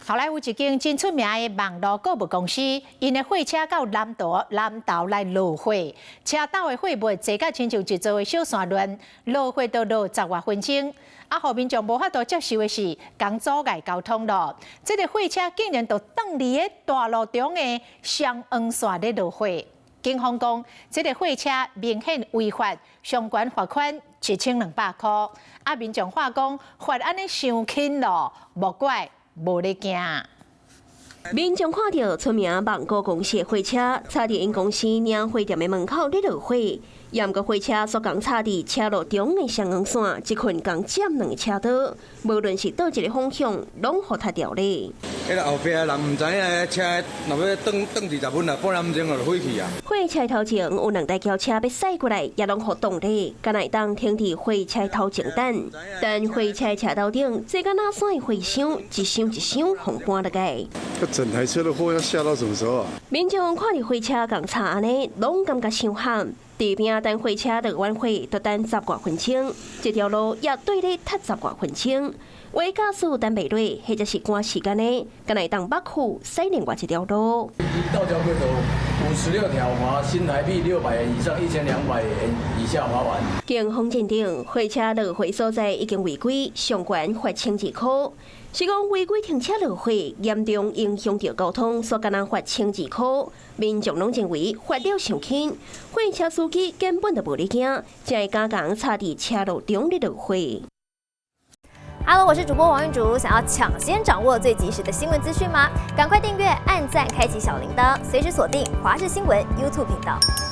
後來有一間真出名的網路購物公司，𪜶的貨車到南投南投來落貨，車斗的貨物濟甲親像一座的小山巒，落貨都落十外分鐘。啊，予民眾無法度接受的是，仝阻礙交通咯。這个貨車竟然就擋佇咧大路中的雙黃線咧落貨。警方講，這个貨車明顯違法，相關罰款1200箍。啊，民眾話講，罰按呢傷輕咯，莫怪無咧驚。民眾看著出名網購公司的貨車，插佇𪜶公司領貨店的門口咧落貨，毋過貨車煞仝插佇車路中的雙黃線，這款仝佔兩个車道，無論是佗一个方向，攏予塞牢咧。彼个後壁的人毋知影，車若欲轉轉20分啊，半點鐘就火去啊。貨車頭前有兩台轎車欲駛過來，也攏予擋咧，敢若會當停佇貨車頭前等。但貨車車頭頂，這敢若山的貨箱，一箱一箱予搬落來。整台車的貨要下到什麼時候啊？民眾看著貨車仝插按呢，攏感覺傷慘。佇邊等貨車落完貨，就等十外分鐘，這條路也對咧塞十外分鐘。有駕駛等袂落，或者是趕時間的，敢若會當北區駛另外一條路。依道交規則56條，罰新台幣600元以上1200元以下罰鍰。警方認定貨車落貨所在已經違規，上懸罰1200箍。是講違規停車落貨，嚴重影響著交通，所以敢若罰1200箍。民眾攏認為罰了傷輕，貨車司機根本就無咧驚，才會敢仝插佇車路中咧落貨。 Hello，我是主播王玉竹，想要搶先掌握最及時的新聞資訊嗎？趕快訂閱、按讚、開啟小鈴鐺，隨時鎖定華視新聞 YouTube 頻道。